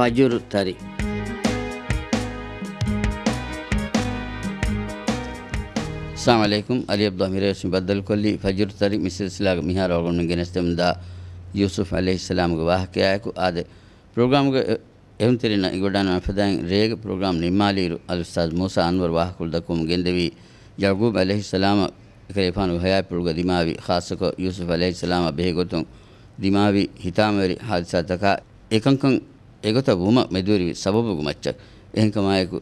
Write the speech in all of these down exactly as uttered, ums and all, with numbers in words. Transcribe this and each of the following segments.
ފަޖުރު ތަރި. އައްސަލާމު ޢަލައިކުމް. ޢަލީ ޢަބްދުﷲ މިރޭވެސް މި ބައްދަލުކޮށްލީ ފަޖުރު ތަރި މި ސިލްސިލާގެ މިހާރު އަޅުގަނޑުމެން ގެނެސްދެމުންދާ ޔޫސުފް ޢަލައިހިއްސަލާމުގެ ވާހަކަޔާއެކު. އާދެ، ޕްރޮގްރާމުގެ އެ-، އެހުންތެރިންނަށް އެނގިވަޑާން ވަންފަދައިން ރޭގެ ޕްރޮގްރާމް ނިންމާލިއިރު އަލްއުސްތާޛު މޫސާ އަންވަރު ވާހަކަފުޅު ދައްކަވަމުން ގެންދެވީ، ޔަޢުޤޫބް ޢަލައިހިއްސަލާމަށް އެކަލޭގެފާނުގެ ޙަޔާތްޕުޅުގަ ދިމާވި، ޚާއްޞަކޮށް ޔޫސުފް ޢަލައިހިއްސަލާމަށް ބެހޭގޮތުން ދިމާވި ހިތާމަވެރި ޙާދިސާތަކާ، އެކަންކަން އެގޮތަށް ވުމަށް މެދުވެރިވި ސަބަބުގެ މައްޗަށް. އެހެންކަމާއެކު،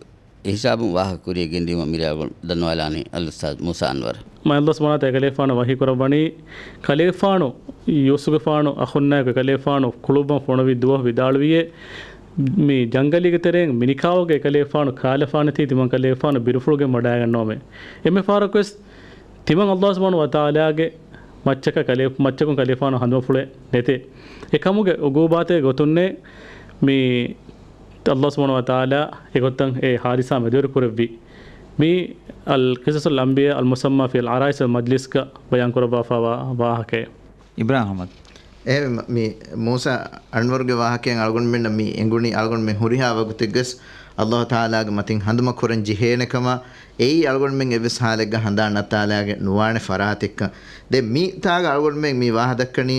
އެހިސާބުން ވާހަކަ ކުރިއަށް ގެންދިއުމަށް މިރޭ އަޅުގަނޑު ދަންނަވާލާނީ އަލްއުސްތާޛު މޫސާ އަންވަރު. މާތް ﷲ ސުބްޙާނަހޫ ވަތަޢާލާ އެކަލޭގެފާނަށް ވަޙީ ކުރައްވަނީ، ކަލޭގެފާނު ޔޫސުފްގެފާނު އަޚުންނާއެކު އެކަލޭގެފާނު ކުޅުއްވަން ފޮނުވި ދުވަހު ވިދާޅުވިއޭ، މި ޖަންގަލީގެ ތެރެއިން މިނިކާވަގެ އެކަލޭގެފާނު ކާލަފާނެތީ ތިމަން ކަލޭގެފާނު ބިރުފުޅުގެ މަޑާގަންނަވަމޭ. އެންމެ ފަހަރަކުވެސް ތިމަން ﷲ ސުބްޙާނަހޫ ވަތަޢާލާގެ މައްޗަކަށް ކަލޭ-، މައްޗަކުން ކަލޭގެފާނު ހަނދުމަފުޅެއް ނެތޭ. އެކަމުގެ ޢުޤޫބާތެއް ގޮތުންނޭ މި ﷲ ސުބްޙާނަހޫ ވަތަޢާލާ އެގޮތަށް އެ ޙާދިސާ މެދުވެރި ކުރެއްވީ. މި އަލް ޤިޞަޞުލް އަންބިޔާ އަލް މުސައްމާ ފީ އަލް ޢަރާއިސް އަލް މަޖްލިސްގަ ބަޔާން ކުރައްވާފައިވާ ވާހަކައެއް. އިބްރާހިމް އަޙްމަދު. އެހެންވީމަ، މި މޫސާ އަންވަރުގެ ވާހަކައިން އަޅުގަނޑުމެންނަށް މި އެނގުނީ، އަޅުގަނޑުމެން ހުރިހާ ވަގުތެއްގަސް ﷲ ތަޢާލާގެ މަތިން ހަނދުމަ ކުރަން ޖެހޭނެ ކަމަށް، އެއީ އަޅުގަނޑުމެން އެއްވެސް ޙާލެއްގަ ހަނދާން ނައްތާލާގެން ނުވާނެ ފަރާތެއްކަން. ދެން މި ތާގަ އަޅުގަނޑުމެން މި ވާހަ ދައްކަނީ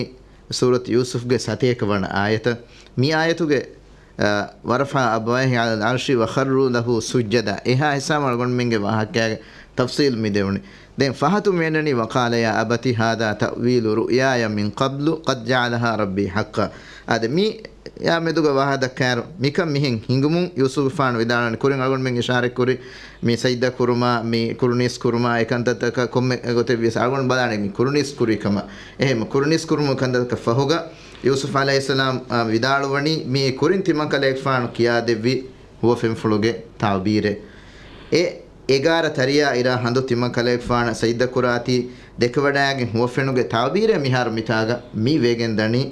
ސޫރަތު ޔޫސުފްގެ ސަތޭކަ ވަނަ އާޔަތަށް. މި އާޔަތުގެ، އަ، ވަރަފަޢަ އަބަވައިހި ޢަލަލް ޢަރްޝި ވަޚައްރޫ ލަހޫ ސުއްޖަދާ. އެހާ ހިސާބުން އަޅުގަނޑުމެންގެ ވާހަކައިގެ ތަފްޞީލު މި ދެވުނީ. ދެން ފަހަތު މި އެންނަނީ، وَقَالَ يَا أَبَتِ هَذَا تَأْوِيلُ رُؤْيَايَ مِنْ قَبْلُ قَدْ جَعَلَهَا رَبِّي حَقًّا. އާދެ، މި އާޔަތް މެދުގަ ވާހަ ދައްކާއިރު، މިކަން މިހެން ހިނގުމުން ޔޫސުފްގެފާނު ވިދާޅުވަނީ، ކުރިން އަޅުގަނޑުމެން އިޝާރަތް ކުރި މި ސަޖްދަ ކުރުމާ، މި ކުރުނީސް ކުރުމާ، އެ ކަންތައްތަކަށް ކޮންމެ ގޮތެއް ވިޔަސް އަޅުގަނޑު ބަލާނީ މި ކުރުނީސް ކުރީ ކަމަށް. އެހެން ކުރުނީސް ކުރުމުގެ ކަންތައްތަކަށް ފަހުގަ ޔޫސުފް ޢަލައިހިއްސަލާމް، އާ، ވިދާޅުވަނީ، މި ކުރިން ތިމަން ކަލޭގެފާނު ކިޔާދެއްވި ހުވަފެންފުޅުގެ ތަޢުބީރެއް. އެ އެގާރަ ތަރިޔާ އިރާ ހަނދު ތިމަން ކަލޭގެފާނަށް ސަޖްދަ ކުރާތީ ދެކެވަޑައިގެން ހުވަފެނުގެ ތަޢުބީރެއް މިހާރު މިތާގަ މި ވެގެން ދަނީ.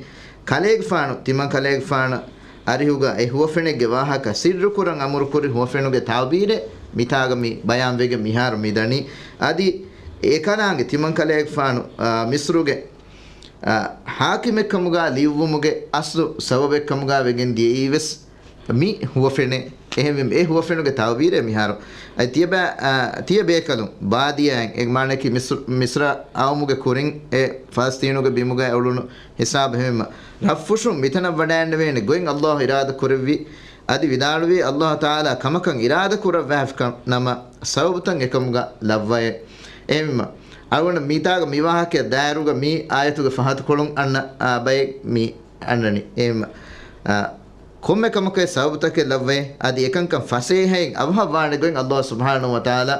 ކަލޭގެފާނު، ތިމަން ކަލޭގެފާނަށް އަރިހުގަ އެ ހުވަފެނެއްގެ ވާހަކަ ސިއްރުކުރަން އަމުރުކުރި ހުވަފެނުގެ ތަޢުބީރެއް މިތާގަ މި ބަޔާންވެގެން މިހާރު މި ދަނީ. އަދި އެކަލާނގެ ތިމަން ކަލޭގެފާނު، އާ، މިޞްރުގެ، އާ، ޙާކިމެއްކަމުގަ ލިޔުއްވުމުގެ އަސްލު ސަބަބެއްކަމުގަ ވެގެން ދިޔައީ ވެސް މި ހުވަފެނެއް. އެހެންވީމަ، އެ ހުވަފެނުގެ ތަޢުބީރެއް މިހާރު. އަދި ތިޔަބޭ-، އާ، ތިޔަބޭކަލުން، ބާދިޔާއިން، އެ މާނައަކީ މިޞްރު-، މިޞްރަ އައުމުގެ ކުރިން އެ ފަލަސްޠީނުގެ ބިމުގައި އުޅުނު ހިސާބު. އެހެންވީމަ، ރަށްފުށުން މިތަނަށް ވަޑައިގެންނެވޭނެ ގޮތް ﷲ އިރާދަ ކުރެއްވި. އަދި ވިދާޅުވީ، ﷲ ތަޢާލާ ކަމަކަށް އިރާދަ ކުރައްވާފި ނަމަ، ސަބަބުތައް އެކަމުގަ ލައްވައޭ. އެހެންވީމަ، އަޅުގަނޑަށް މިތާގަ މި ވާހަކައަށް ދާއިރުގަ މި އާޔަތުގެ ފަހަތުކޮޅުން އަންނަ، އާ، ބައެއް މި އަންނަނީ. އެހެންވީމަ، އާ، ކޮންމެ ކަމަކަށް ސަބަބުތަކެއް ލައްވައޭ، އަދި އެކަންކަން ފަސޭހައިން އަވަހަށް ވާނެ ގޮތް ﷲ ސުބްޙާނަހޫ ވަތަޢާލާ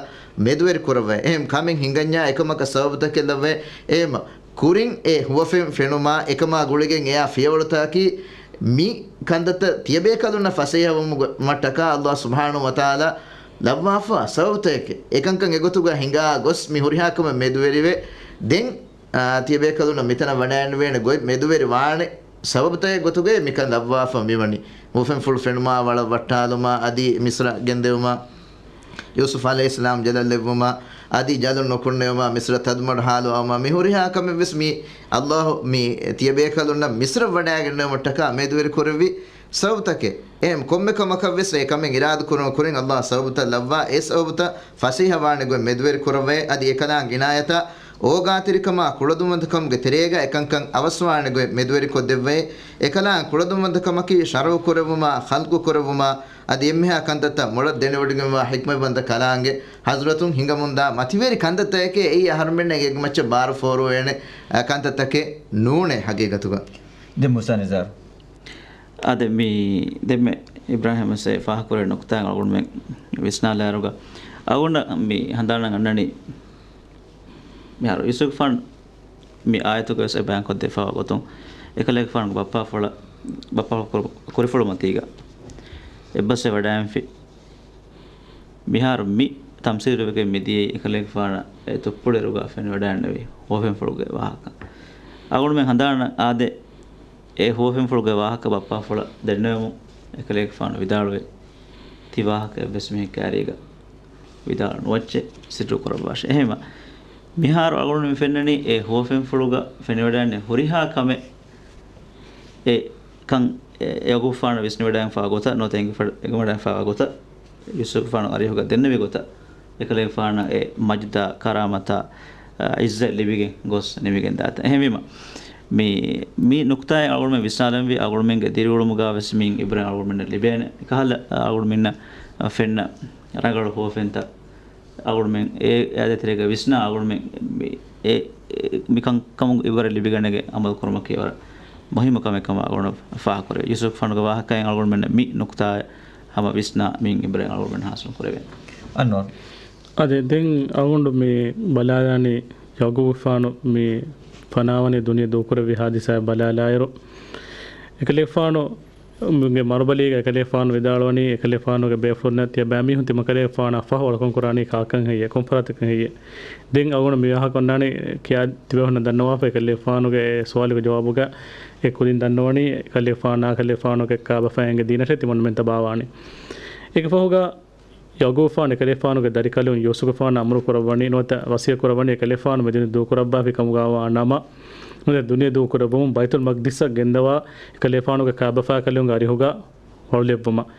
މެދުވެރި ކުރައްވައޭ. އެހެން ކަމެއް ހިނގަންޏާ އެކަމަކަށް ސަބަބުތަކެއް ލައްވައޭ. އެހެންވީމަ، ކުރިން އެ ހުވަފެން ފެނުމާ، އެކަމާ ގުޅިގެން އެއާ ފިޔަވަޅުތަކަކީ، މި ކަންތައްތައް ތިޔަބޭކަލުންނަށް ފަސޭހަވުމުގެ މަށްޓަކާ ﷲ ސުބްޙާނަހޫ ވަތަޢާލާ ލައްވާފަ ސަބަބުތަކެކޭ. އެކަންކަން އެގޮތުގަ ހިނގާ ގޮސް މި ހުރިހާ ކަމެއް މެދުވެރިވެ، ދެން، އާ، ތިޔަބޭކަލުންނަށް މިތަނަށް ވަޑައިންނެވޭނެ ގޮތް މެދުވެރި ވާނެ ސަބަބުތައެއް ގޮތުގައި މިކަން ލައްވާފަ މިވަނީ. ހުވަފެންފުޅު ފެނުމާ، ވަޅަށް ވައްޓާލުމާ، އަދި މިޞްރަ ގެންދެވުމާ، ޔޫސުފް ޢަލައިހިއްސަލާމް ޖަލަށް ލެއްވުމާ، އަދި ޖަލުން ނުކުންނެވުމާ، މިޞްރަ ތަދުމަޑު ޙާލު އައުމާ، މި ހުރިހާ ކަމެއްވެސް މި ﷲ މި ތިޔަބޭކަލުންނަށް މިޞްރަށް ވަޑައިގެންނެވުމަށްޓަކާ މެދުވެރި ކުރެއްވި ސަބަބުތަކެއް. އެހެން ކޮންމެ ކަމަކަށްވެސް އެ ކަމެއް އިރާދަ ކުރުމަށް ކުރިން ﷲ ސަބަބުތައް ލައްވާ، އެ ސަބަބުތައް ފަސޭހަވާނެ ގޮތް މެދުވެރި ކުރައްވައޭ. އަދި އެކަލާނގެ އިނާޔަތާ އޯގާތެރިކަމާ ކުޅަދުންވަންތަކަމުގެ ތެރޭގަ އެކަންކަން އަވަސްވާނެ ގޮތް މެދުވެރިކޮށްދެއްވައޭ. އެކަލާނގެ ކުޅަދުންވަންތަކަމަކީ ޝަރުޢު ކުރެއްވުމާ، ޚަލްޤު ކުރެއްވުމާ، އަދި އެންމެހާ ކަންތައްތައް މޮޅަށް ދެނެވޮޑިގެންވާ ޙިކްމަތްވަންތަ ކަލާނގެ ޙަޟްރަތުން ހިނގަމުންދާ މަތިވެރި ކަންތައްތަކެކޭ. އެއީ އަހަރުމެންނަށް އެއްމައްޗަށް ބާރު ފޯރުވޭނެ، އަ، ކަންތައްތަކެއް ނޫނޭ ޙަޤީޤަތުގަ. ދެން މޫސާ ނިޒާރު. އާދެ، މި ދެންމެ އިބްރާހިމް ވެސް ފާހަގަކުރެއްވި ނުކުތާ އަޅުގަނޑުމެން ވިސްނާލާއިރުގަ، އަޅުގަނޑަށް މި ހަނދާނަށް އަންނަނީ، މިހާރު ޔޫސުފްގެފާނު މި އާޔަތުގަވެސް އެ ބަޔާންކޮށްދެއްވާ ގޮތުން، އެކަލޭގެފާނުގެ ބައްޕާފުޅަށް، ބައްޕާފުޅު ކުރި-، ކުރިފުޅު މަތީގަ އެއްބަސްވެ ވަޑައިންފި. މިހާރު މި ތަމްސީލުވެގެން މިދިޔައީ އެކަލޭގެފާނަށް އެ ތުއްޕުޅިއިރުގަ ފެނިވަޑައިންނެވި ހުވަފެންފުޅުގެ ވާހަކަ. އަޅުގަނޑުމެން ހަނދާނަށް އާދެ، އެ ހުވަފެންފުޅުގެ ވާހަކަ ބައްޕާފުޅަށް ދެންނެވެމުން އެކަލޭގެފާނު ވިދާޅުވޭ، ތި ވާހަކަ އެއްވެސް މީހެއްގެ އަރިއިގަ ވިދާޅު ނުވައްޗޭ، ސިއްރު ކުރައްވާށޭ. އެހެންވީމަ، މިހާރު އަޅުގަނޑު މި ފެންނަނީ އެ ހުވަފެންފުޅުގަ ފެނިވަޑައިންނެވި ހުރިހާ ކަމެއް އެ ކަން ޔަޢުޤޫބުފާނު ވިސްނިވަޑައިގެންފާ ގޮތަށް ނުވަތަ އެނގިފަ-، އެނގިވަޑައިގެންފާ ގޮތަށް ޔޫސުފުފާނު އަރިހުގަ ދެންނެވި ގޮތަށް އެކަލޭގެފާނަށް އެ މަޖްދާ، ކަރާމަތާ، އަ، ޢިއްޒަތް ލިބިގެން ގޮސް ނިމިގެން ދާތަން. އެހެންވީމަ، މި، މި ނުކުތާއެއް އަޅުގަނޑުމެން ވިސްނާލަންވީ، އަޅުގަނޑުމެންގެ ދިރިއުޅުމުގަ ވެސް މިއިން ޢިބްރަތް އަޅުގަނޑުމެންނަށް ލިބޭނެ. އެކަހަލަ، އަ، އަޅުގަނޑުމެންނަށް، އަ، ފެންނަ ރަނގަޅު ހުވަފެންތައް އަޅުގަނޑުމެން އެ އާދޭ ތެރޭގަ ވިސްނާ އަޅުގަނޑުމެން މި، އެ، އެ، މި ކަންކަމުން އިބްރަތް ލިބިގަނެގެން ޢަމަލު ކުރުމަކީ ވަރަށް މުހިއްމު ކަމެއް ކަމަށް އަޅުގަނޑު ފާހަގަކުރެވޭ. ޔޫސުފުފާނުގެ ވާހަކައިން އަޅުގަނޑުމެންނަށް މި ނުކުތާ ހަމަ ވިސްނާ މިއިން ޢިބްރަތް އަޅުގަނޑުމެން ޙާޞިލު ކުރެވޭނެ. އަންވަރު. އާދެ، ދެން އަޅުގަނޑު މި ބަލާލާނީ ޔަޢުޤޫބުފާނު މި ފަނާވަނީ ދުނިޔެ ދޫކުރެއްވި ހާދިސާއެއް ބަލާލާއިރު، އެކަލޭގެފާނު ގެ މަރުބަލީގަ އެކަލޭގެފާނު ވިދާޅުވަނީ، އެކަލޭގެފާނުގެ ބޭފުޅުންނަށް ތިޔަބައިމީހުން ތިމަންކަލޭގެފާނާ ފަހު އަޅުކަން ކުރާނީ ކާކަން ހެއްޔޭ؟ ކޮން ފަރާތަކަށް ހެއްޔޭ؟ ދެން އަޅުގަނޑު މި ވާހަކަ އޮންނާނީ ކިޔާ ތިބޭފުޅުންނަށް ދަންނަވާފަ. އެކަލޭގެފާނުގެ އެ ސުވާލުގެ ޖަވާބުގަ އެ ކުދިން ދަންނަވަނީ، އެކަލޭގެފާނާ އެކަލޭގެފާނުގެ ކާބަފައިންގެ ދީނަށޭ ތިމަންމެން ތަބާވާނީ. އޭގެ ފަހުގަ ޔަޢުޤޫބުފާނު އެކަލޭގެފާނުގެ ދަރިކަލުން ޔޫސުފުފާނަށް އަމުރު ކުރައްވަނީ ނުވަތަ ވަޞިއްޔަތު ކުރައްވަނީ އެކަލޭގެފާނު މިދުނިޔެ ދޫކުރައްވާފި ކަމުގައިވާ ނަމަ، ނުވަތަ ދުނިޔެ ދޫކުރެއްވުމުން ބައިތުލް މަޤްދިސަށް ގެންދަވާ އެކަލޭގެފާނުގެ ކާބަފައިކަލުންގެ އަރިހުގަ އޮޅުލެއްވުމަށް.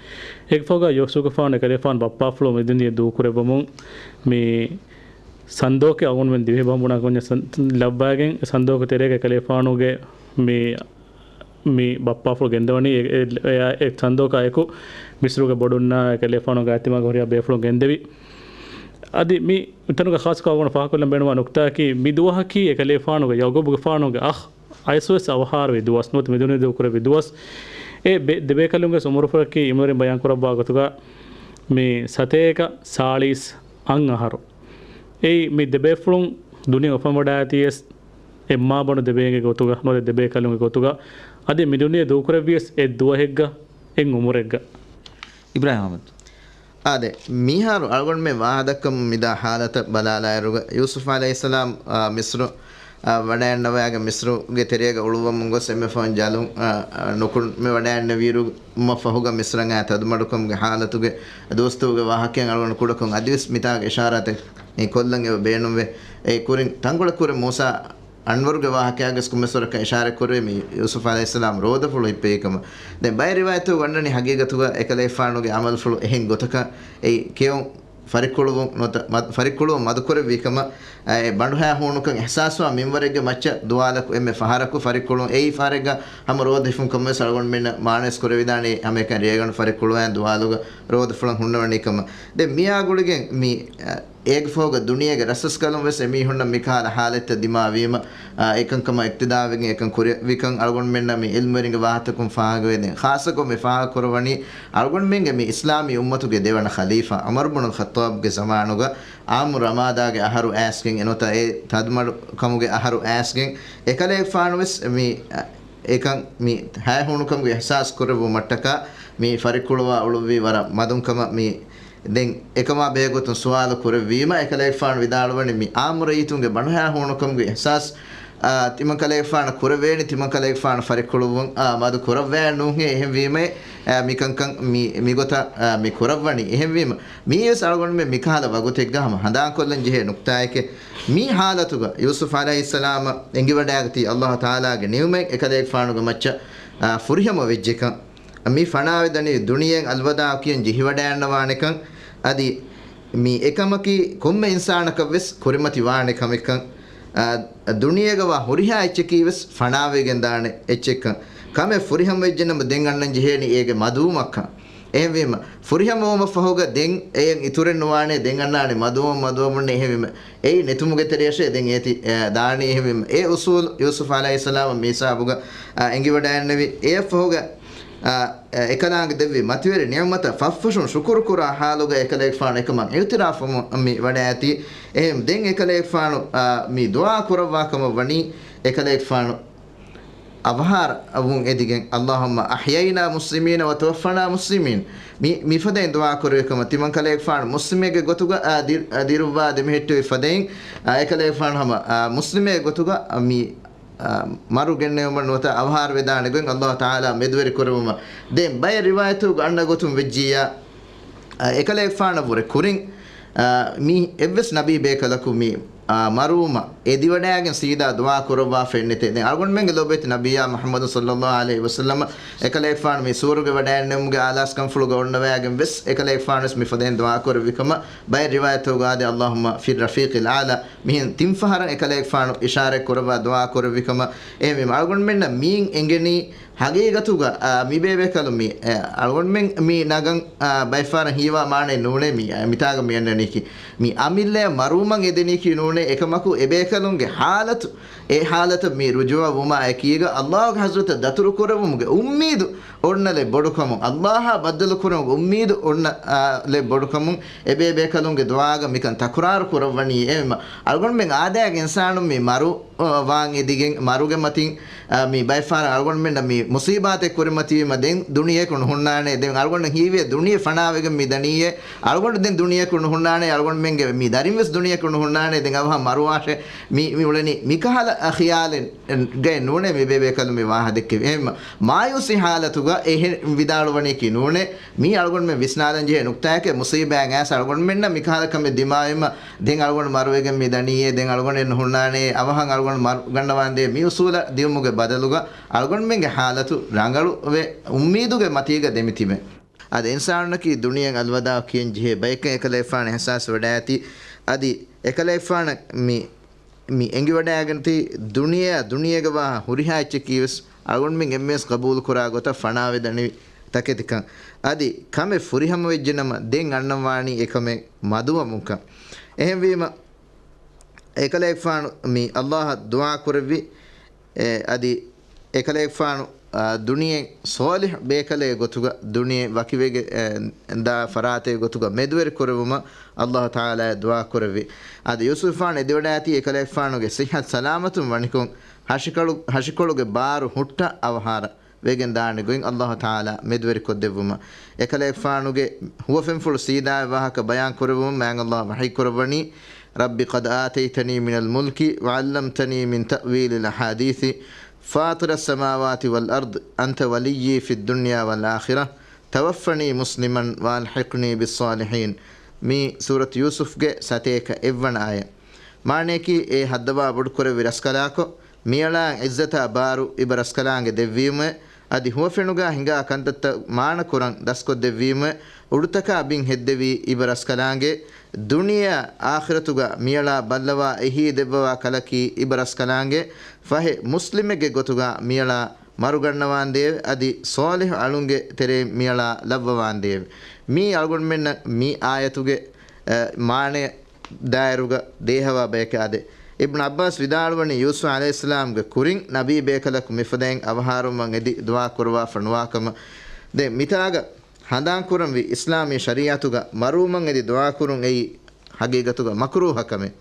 އޭގެ ފަހުގަ ޔޫސުފުފާނު އެކަލޭގެފާނު ބައްޕާފުޅު މިދުނިޔެ ދޫކުރެއްވުމުން މި ސަންދޫޤެއް އަޅުގަނޑުމެން ދިވެހި ބަހުން ބުނާ ކޮންޏެއް ސަން-، ލައްވައިގެން އެ ސަންދޫޤު ތެރޭގަ އެކަލޭގެފާނުގެ މި މި ބައްޕާފުޅު ގެންދަވަނީ އެ، އެ، އެ، އެ ސަންދޫޤާ އެކު މިޞްރުގެ ބޮޑުންނާ އެކަލޭގެފާނުގެ އަތިމާގަ ހުރިހާ ބޭފުޅުން ގެންދެވި. އަދި މި ތަނުގަ ޚާއްޞަކޮށް އަޅުގަނޑު ފާހަގަކޮށްލަން ބޭނުންވާ ނުކުތާއަކީ، މި ދުވަހަކީ އެކަލޭގެފާނުގެ ޔަޢުޤޫބުގެފާނުގެ އަޚް އައިސްވެސް އަވަހާރަވި ދުވަސް ނުވަތަ މި ދުނިޔެ ދޫކުރެއްވި ދުވަސް. އެ ބެ-، ދެބޭކަލުންގެ އުމުރުފުޅަކީ އިލްމުވެރިން ބަޔާންކުރައްވާ ގޮތުގަ މި ސަތޭކަ ސާޅީސް އަށް އަހަރު. އެއީ މި ދެބޭފުޅުން ދުނިޔެ އުފަންވަޑައިގަތީވެސް އެއްމާބަނޑު ދެބޭންގެ ގޮތުގަ، ނުވަތަ ދެބޭކަލުންގެ ގޮތުގަ، އަދި މި ދުނިޔެ ދޫކުރެއްވިޔަސް އެއްދުވަހެއްގަ، އެއްއުމުރެއްގަ. އިބްރާހިމް އަޙްމަދު. އާދެ، މިހާރު އަޅުގަނޑުމެން ވާހަކަދައްކަމުން މިދާ ހާލަތަށް ބަލާލާއިރުގަ، ޔޫސުފް ޢަލައިހިއްސަލާމް، އާ، މިޞްރު، އާ، ވަޑައިންނަވާގެ މިޞްރުގެ ތެރޭގަ އުޅުއްވަމުން ގޮސް އެންމެ ފަހުން ޖަލުން، އާ، އާ، ނުކުންމެ ވަޑައިންނެވިއިރު، މަ ފަހުގަ މިޞްރަށް އައި ތަދުމަޑުކަމުގެ ހާލަތުގެ ދުވަސްތަކުގެ ވާހަކައިން އަޅުގަނޑު ކުޑަކޮށް އަދިވެސް މިތާގެ އިޝާރާތެއް މި ކޮށްލަން އެބަ ބޭނުންވޭ. އެ ކުރިން ތަންކޮޅެއް ކުރެ މޫސާ އަންވަރުގެ ވާހަކައިގެސް ކޮންމެސްވަރަކަށް އިޝާރާތް ކުރެވޭ މި ޔޫސުފް ޢަލައިހިއްސަލާމް ރޯދަފުޅު ހިއްޕެވި ކަމަށް. ދެން ބައެއް ރިވާޔަތުގަ އޮންނަނީ ހަގީގަތުގަ އެކަލޭގެފާނުގެ ޢަމަލުފުޅު އެހެން ގޮތަކަށް އެއީ ކެއުން ފަރިއްކުޅުވުން ނުވަތަ މަ-، ފަރިއްކުޅުވުން މަދުކުރެއްވި ކަމަށް، އެ ބަނޑުހައި ހޫނުކަން އިޙްސާސްވާ މިންވަރެއްގެ މައްޗަށް ދުވާލަކު އެންމެ ފަހަރަކު ފަރިއްކުޅުން އެއީ ފަހަރެއްގަ ހަމަ ރޯދަ ހިފުން ކަމަށް ވެސް އަޅުގަނޑުމެންނަށް މާނަވެސް ކުރެވިދާނެ ހަމައެކަނި ރޭގަނޑު ފަރިއްކުޅުވާ ދުވާލުގަ ރޯދަފުޅަށް ހުންނަވަނީ ކަމަށް. ދެން މިއާ ގުޅިގެން މި، އަ، އޭގެ ފަހުގަ ދުނިޔޭގެ ރަސްރަސްކަލުން ވެސް އެމީހުންނަށް މިކަހަލަ ހާލަތްތައް ދިމާވީމަ، އާ، އެކަންކަމަށް އިޤްތިދާވެގެން އެކަން ކުރެވިކަން އަޅުގަނޑުމެންނަށް މި ޢިލްމުވެރިންގެ ވާހަކަތަކުން ފާހަގަވޭ. ދެން ޚާއްޞަކޮށް މި ފާހަގަކުރައްވަނީ އަޅުގަނޑުމެންގެ މި އިސްލާމީ އުއްމަތުގެ ދެވަނަ ޚަލީފާ ޢުމަރު ބުނުލް ޚައްޠާބްގެ ޒަމާނުގަ ޢާމު ރަމާދާގެ އަހަރު އައިސްގެން އެނުތަ އެ ތަދުމަޑުކަމުގެ އަހަރު އައިސްގެން އެކަލޭގެފާނު ވެސް މި، އެކަން މި ހައިހޫނުކަމުގެ އިޙްސާސް ކުރެއްވުމަށްޓަކާ މި ފަރިއްކުޅުވާ އުޅުއްވީ ވަރަށް މަދުން ކަމަށް މި ދެން އެކަމާ ބެހޭގޮތުން ސުވާލު ކުރެއްވީމަ، އެކަލޭގެފާނު ވިދާޅުވަނީ މި ޢާއްމު ރައްޔިތުންގެ ބަނޑުހައިހޫނުކަމުގެ އިޙްސާސް، އާ، ތިމަންކަލޭގެފާނަށް ކުރެވޭނީ، ތިމަންކަލޭގެފާނު ފަރިއްކުޅުއްވުން، އާ، މަދު ކުރައްވައެއް ނޫންހޭ. އެހެންވީމަ، އާ، މިކަންކަން މި، މިގޮތަށް، އާ، މި ކުރައްވަނީ. އެހެންވީމަ، މިއީވެސް އަޅުގަނޑުމެން މިކަހަލަ ވަގުތެއްގަ ހަމަ ހަނދާންކޮށްލަން ޖެހޭ ނުކްތާއެކޭ. މި ހާލަތުގަ ޔޫސުފް ޢަލައިހިއްސަލާމަށް އެނގިވަޑައިގަތީ ﷲ ތަޢާލާގެ ނިޢުމަތް އެކަލޭގެފާނުގެ މައްޗަށް، އާ، ފުރިހަމަ ވެއްޖެކަން. މި ފަނާވެދަނީ ދުނިޔެއިން އަލްވަދާޢު ކިޔަން ޖެހިވަޑައިންނަވާނެކަން، އަދި މި އެކަމަކީ ކޮންމެ އިންސާނަކަށް ވެސް ކުރިމަތި ވާނެ ކަމެއްކަން، އާ، ދުނިޔޭގަ ވާ ހުރިހާ އެއްޗަކީ ވެސް ފަނާވެގެން ދާނެ އެއްޗެއްކަން. ކަމެއް ފުރިހަމަ ވެއްޖެ ނަމަ ދެން އަންނަން ޖެހޭނީ އޭގެ މަދުވުމަށްކަން. އެހެންވީމަ، ފުރިހަމަވުމަށް ފަހުގަ ދެން އެއަށް އިތުރެއް ނުވާނެ، ދެން އަންނާނެ މަދުވަމުން، މަދުވަމުން. އެހެންވީމަ، އެއީ ނެތުމުގެ ތެރެއަށޭ ދެން އޭތި، އެ، ދާނީ. އެހެންވީމަ، އެ އުޞޫލު ޔޫސުފް ޢަލައިހިއްސަލާމަށް މި ހިސާބުގަ، އާ، އެނގިވަޑައިގެންނެވި. އެއަށްފަހުގަ، އާ، އެކަލާނގެ ދެއްވި މަތިވެރި ނިޢުމަތަށް ފަށްފަށުން ޝުކުރު ކުރާ ޙާލުގަ އެކަލޭގެފާނު އެކަމަށް އިޢުތިރާފުވަމުން މި ވަޑައިގަތީ. އެހެން ދެން އެކަލޭގެފާނު، އާ، މި ދުޢާ ކުރައްވާ ކަމަށް ވަނީ އެކަލޭގެފާނު އަވަހާރަވުން އެދިގެން، اللهم أحينا مسلمين وتوفنا مسلمين. މި، މިފަދައިން ދުޢާ ކުރެވި ކަމަށް، ތިމަން ކަލޭގެފާނު މުސްލިމެއްގެ ގޮތުގަ، އާ، ދި-، އާ، ދިރުއްވާ ދެމެހެއްޓެވި ފަދައިން، އާ، އެކަލޭގެފާނު ހަމަ، އާ، މުސްލިމެއްގެ ގޮތުގަ، އާ، މި، އާ، މަރު ގެންނެވުމަށް ނުވަތަ އަވަހާރަވެދާނެ ގޮތް ﷲ ތަޢާލާ މެދުވެރި ކުރެވުމަށް. ދެން ބައެއް ރިވާޔަތުގަ އަންނަ ގޮތުން ވެއްޖިއްޔާ، އާ، އެކަލޭގެފާނަށްވުރެ ކުރިން، އާ، މި އެއްވެސް ނަބީ ބޭކަލަކު މި، މަރުވުމަށް އެދިވަޑައިގެން ސީދާ ދުޢާ ކުރައްވާފައެއް ނެތޭ. ދެން އަޅުގަނޑުމެންގެ ލޯބިވެތި ނަބިއްޔާ މުޙައްމަދު ޞައްލައްލާހު ޢަލައިހި ވަސައްލަމަ އެކަލޭގެފާނު މި ސުވަރުގެ ވަޑައިގެންނެވުމުގެ އާލާސްކަންފުޅުގަ އޮންނަވައިގެން ވެސް އެކަލޭގެފާނު ވެސް މިފަދައިން ދުޢާ ކުރެއްވި ކަމަށް ބައެއް ރިވާޔަތްތަކުގަ އާދެ، اللهم في الرفيق الأعلى، މިހެން ތިން ފަހަރަށް އެކަލޭގެފާނު އިޝާރަތް ކުރައްވާ ދުޢާ ކުރެއްވި ކަމަށް. އެހެންވީމަ އަޅުގަނޑުމެންނަށް މީން އެނގެނީ ހަގީގަތުގަ، އާ، މި ބޭބޭކަލުން މި، އެ، އަޅުގަނޑުމެން މި ނަގަން، އާ، ބައެއްފަހަރަށް ހީވާ މާނައެއް ނޫނޭ މި، އާ، މިތާގަ މި އަންނަނީކީ. މި އަމިއްލައަށް މަރުވުމަށް އެދެނީކީ ނޫނޭ، އެކަމަކު އެބޭކަލުންގެ ޙާލަތު، އެ ޙާލަތަށް މި ރުޖޫޢަ ވުމާ އެކީގަ، ﷲ ގެ ޙަޟްރަތަށް ދަތުރު ކުރެވުމުގެ އުއްމީދު އޮންނަލެއް ބޮޑުކަމުން، ﷲ އާ ބައްދަލު ކުރުމުގެ އުއްމީދު އޮންނަ، އާ، ލެއް ބޮޑުކަމުން އެބޭބޭކަލުންގެ ދުޢާގަ މިކަން ތަކުރާރު ކުރައްވަނީ. އެހެންވީމަ އަޅުގަނޑުމެން އާދައިގެ އިންސާނުން މި މަރު ވާން އެދިގެން މަރުގެ މަތިން، އާ، މި ބައެއްފަހަރަށް އަޅުގަނޑުމެންނަށް މި މުޞީބާތެއް ކުރިމަތިވީމަ ދެން ދުނިޔެއަކު ނުހުންނާނެ. ދެން އަޅުގަނޑު ހީވޭ ދުނިޔެ ފަނާވެގެން މި ދަނީއޭ، އަޅުގަނޑު ދެން ދުނިޔެއަކު ނުހުންނާނެ، އަޅުގަނޑުމެންގެ މި ދަރިން ވެސް ދުނިޔެއަކު ނުހުންނާނެ. ދެން އަވަހަށް މަރުވާށޭ. މި، މި އުޅެނީ މިކަހަލަ ޚިޔާލެއް ގައެއް ނޫނޭ މި ބޭބޭކަލުން މި ވާހަ ދެއްކެވި. އެހެން މާޔޫސީ ޙާލަތުގަ އެހެން ވިދާޅުވަނީކީ ނޫނޭ. މީ އަޅުގަނޑުމެން ވިސްނާލަން ޖެހޭ ނުކްތާއެކޭ. މުޞީބާއެއް އައިސް އަޅުގަނޑުމެންނަށް މިކަހަލަ ކަމެއް ދިމާވީމަ ދެން އަޅުގަނޑު މަރުވެގެން މި ދަނީއޭ، ދެން އަޅުގަނޑެއް ނުހުންނާނޭ، އަވަހަށް އަޅުގަނޑު މަރު ގަންނަވާނދޭ، މި އުސޫލަށް ދިއުމުގެ ބަދަލުގަ އަޅުގަނޑުމެންގެ ޙާލަތު ރަނގަޅުވެ، އުއްމީދުގެ މަތީގަ ދެމިތިބެ. އަދި އިންސާނުންނަކީ ދުނިޔެއަށް އަލްވަދާޢު ކިޔަން ޖެހޭ ބަޔެކޭ. އެކަލޭގެފާނު އިޙްސާސް ވެވަޑައިގަތީ، އަދި އެކަލޭގެފާނަށް މި މި އެނގިވަޑައިގަންތީ ދުނިޔެއާ ދުނިޔޭގަ ވާ ހުރިހާ އެއްޗަކީ ވެސް އަޅުގަނޑުމެން އެންމެންވެސް ގަބޫލުކުރާ ގޮތަށް ފަނާވެދަނިވި ތަކެތިކަން. އަދި ކަމެއް ފުރިހަމަވެއްޖެނަމަ ދެން އަންނަން ވާނީ އެކަމެއް މަދުވަމުންކަން. އެހެންވީމަ، އެކަލޭގެފާނު މި ﷲ އަށް ދުޢާ ކުރެއްވި، އެ، އަދި އެކަލޭގެފާނު، އާ، ދުނިޔެ ޞާލިޙު ބޭކަލެއް ގޮތުގަ، ދުނިޔެ ވަކިވެގެ، އެ، ދާ ފަރާތެއް ގޮތުގަ މެދުވެރި ކުރެވުމަށް ﷲ ތަޢާލާއަށް ދުޢާ ކުރެއްވި. އަދި ޔޫސުފާނު އެދިވަޑައިގަތީ އެކަލޭގެފާނުގެ ޞިއްޙަތު ސަލާމަތުން ވަނިކޮށް، ހަށިކޮޅު، ހަށިކޮޅުގެ ބާރު ހުއްޓަ އަވަހާރަ ވެގެން ދާނެ ގޮތް ﷲ ތަޢާލާ މެދުވެރި ކޮށްދެއްވުމަށް. އެކަލޭގެފާނުގެ ހުވަފެންފުޅު ސީދާ ވާހަކަ ބަޔާން ކުރެއްވުމަށް މާތް ﷲ ވަޙީ ކުރައްވަނީ، رب قد آتيتني من الملك وعلمتني من تأويل الأحاديث فاطر السماوات والأرض أنت وليي في الدنيا والآخرة توفني مسلما وألحقني بالصالحين. މީ ސޫރަތު ޔޫސުފްގެ ސަތޭކަ އެއްވަނަ އާޔަތް. މާނަޔަކީ، އޭ ހައްދަވާ ބޮޑުކުރެއްވި ރަސްކަލާކޮ، މިއަޅާ އިއްޒަތާ ބާރު އިބަ ރަސްކަލާނގެ ދެއްވީމެވެ. އަދި ހުވަފެނުގާ ހިނގާ ކަންތައްތައް މާނަކުރަން ދަސްކޮށްދެއްވީމެވެ. އުޑުތަކާ ބިން ހެއްދެވީ އިބަ ރަސްކަލާނގެ. ދުނިޔެއާ އާޚިރަތުގާ މިއަޅާ ބައްލަވާ އެހީ ދެއްވަވާ ކަލަކީ އިބަ ރަސްކަލާނގެ. ފަހެ މުސްލިމެއްގެ ގޮތުގާ މިއަޅާ މަރުގަންނަވާނދޭވެ. އަދި ޞާލިޙު އަޅުންގެ ތެރެއިން މިއަޅާ ލައްވަވާނދޭވެ. މީ އަޅުގަނޑުމެންނަށް މި އާޔަތުގެ، އެ، މާނަ ދާއިރުގަ ދޭހަވާ ބަޔެކެއް އާދެ. އިބްނު ޢައްބާސް ވިދާޅުވަނީ ޔޫސުފް ޢަލައިހިއްސަލާމްގެ ކުރިން ނަބީ ބޭކަލަކު މިފަދައިން އަވަހާރަވުމަށް އެދި ދުޢާ ކުރައްވާފަ ނުވާކަމަށް. ދެން މިތާގަ ހަނދާންކުރަންވީ އިސްލާމީ ޝަރީޢަތުގަ މަރުވުމަށް އެދި ދުޢާ ކުރުން އެއީ ހަގީގަތުގަ މަކުރޫހަ ކަމެއް.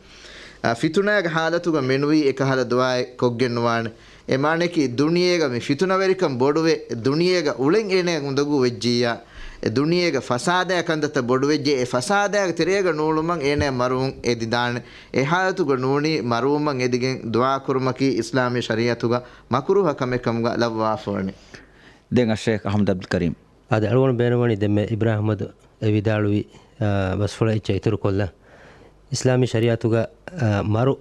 އާ، ފިތުނާގެ ޙާލަތުގަ މެނުވީ އެކަހަލަ ދުޢާއެއް ކޮށްގެން ނުވާނެ. އެ މާނަޔަކީ ދުނިޔޭގަ މި ފިތުނަވެރިކަން ބޮޑުވެ، ދުނިޔޭގަ އުޅެން އޭނަޔަށް އުނދަގޫ ވެއްޖިއްޔާ، އެ ދުނިޔޭގަ ފަސާދަޔާ ކަންތައްތައް ބޮޑުވެއްޖެ، އެ ފަސާދަޔާގެ ތެރޭގަ ނޫޅުމަށް އޭނަޔަށް މަރުވުން އެދިދާނެ. އެ ޙާލަތުގަ ނޫނީ މަރުވުމަށް އެދިގެން ދުޢާ ކުރުމަކީ އިސްލާމީ ޝަރީޢަތުގަ މަކުރޫހަ ކަމެއް ކަމުގަ ލައްވާފަވަނީ. ދެން އައްޝައިޚް އަޙްމަދު ޢަބްދުލް ކަރީމް. އާދެ، އަޅުގަނޑު ބޭނުންވަނީ ދެންމެ އިބްރާހިމް އަޙްމަދު އެ ވިދާޅުވި، އާ، ބަސްފުޅަށް އެއްޗެއް އިތުރުކޮށްލަން. އިސްލާމީ ޝަރީޢަތުގަ، އާ، މަރު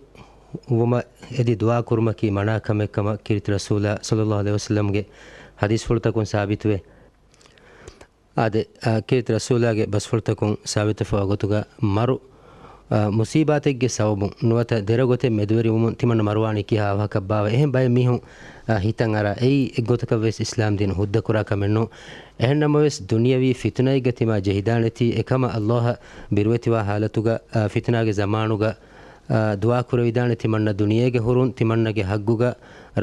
ވުމަށް އެދި ދުޢާ ކުރުމަކީ މަނާ ކަމެއް ކަމަށް ކީރިތި ރަސޫލާ ޞައްލައްލާހު ޢަލައިހި ވަސައްލަމްގެ ޙަދީޘްފުޅުތަކުން ސާބިތުވޭ. އާދެ، އާ، ކީރިތި ރަސޫލާގެ ބަސްފުޅުތަކުން ސާބިތުވެފައިވާ ގޮތުގަ މަރު، އާ، މުޞީބާތެއްގެ ސަބަބުން ނުވަތަ ދެރަ ގޮތެއް މެދުވެރިވުމުން ތިމަންނަ މަރުވާނީ ކިހާ އަވަހަކަށްބާވަ؟ އެހެން ބައެއް މީހުން، އާ، ހިތަށް އަރާ، އެއީ އެއްގޮތަކަށް ވެސް އިސްލާމް ދީން ހުއްދަކުރާ ކަމެއް ނޫން. އެހެން ނަމަވެސް، ދުނިޔަވީ ފިތުނައެއްގަ ތިމާ ޖެހިދާނެތީ، އެކަމަށް ﷲ އަށް ބިރުވެތިވާ ޙާލަތުގަ، އާ، ފިތުނާގެ ޒަމާނުގަ، އާ، ދުޢާ ކުރެވިދާނެ ތިމަންނަ ދުނިޔޭގެ ހުރުން ތިމަންނަގެ ޙައްގުގަ